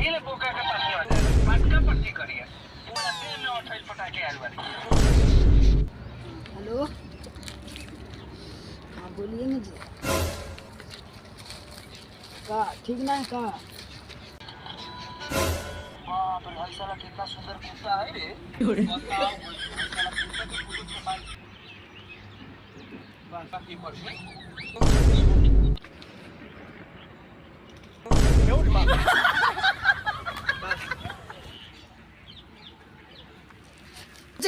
पहिले बोका के पास आ जाए पटका पट्टी करिए पूरा देह में अठैल पटा के आयल बानी। हेलो, हाँ बोलिए ना जी। का ठीक ना है का? बाप रे भाई साला कितना सुंदर कुत्ता है रे। बताओ भाई साला कुत्ता के फोटो छपाई बस की पर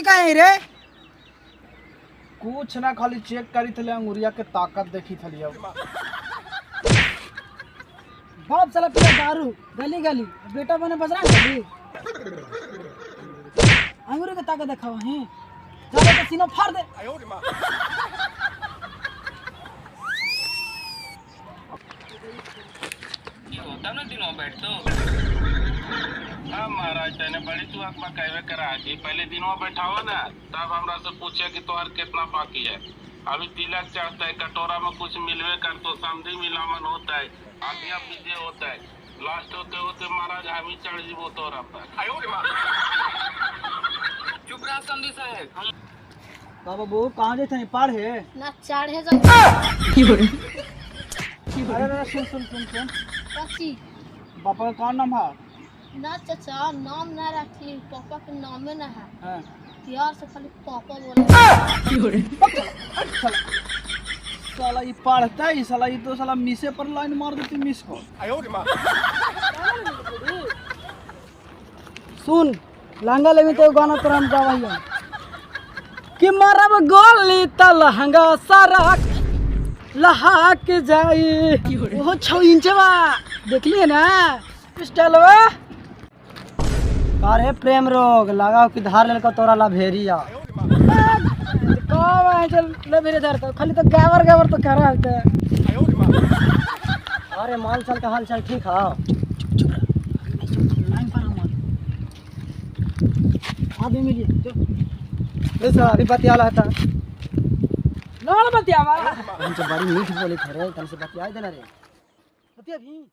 का है रे? कुछ ना, खाली चेक करी थले, अंगुरिया के ताकत देखी थली। अब बाप साला पिया दारू गली गली, बेटा बने बजरंग गली। अंगूरी के ताकत दिखावा है, जाले तो सीना फाड़ दे। होता ना दिनों बैठ तो हाँ महाराज तने बड़ी तू आत्मा कहवे करा कि पहले दिनों बैठाओ ना तब हमरा से पूछे कि तोहर कितना बाकी है। अभी तिलक चढ़ता है, कटोरा में कुछ मिलवे कर तो समझी मिलामन होता है, आगे पीछे होता है, लास्ट होते होते महाराज हम ही चढ़ जीवो तोरा पर। चुप रहा समझी साहब। बाबा वो कहाँ जाते हैं पढ़े ना चढ़े जा। अरे अरे सुन सुन सुन सुन, चाची पापा का कौन नाम है? ना चाचा नाम ना रखी, पापा के नामे ना है। हाँ। प्यार से खाली पापा बोले। साला ये पढ़ता है साला, ये तो साला मिसे पर लाइन मार देती मिस को। सुन लहंगा लेवी तो गाना तोरा हम गावैया कि मरब गोली त लहंगा सारा लहाक जाई। ओहो 6 इंच बा, देखलिए ना पिस्टलवा। अरे प्रेम रोग लगाओ कि धार लेकर तोरा ला भेरिया। कब है चल ले मेरे धर तो खाली तो गावर गावर तो करा होता है। अरे माल चाल का हाल चाल ठीक है? लाइन पर हम आदमी मिलिए जो ले साला अभी बतिया था नॉल बतियावा। हमसे बड़ी मीठ बोली थे रे, तुमसे बतिया देना रे। बतिया भी।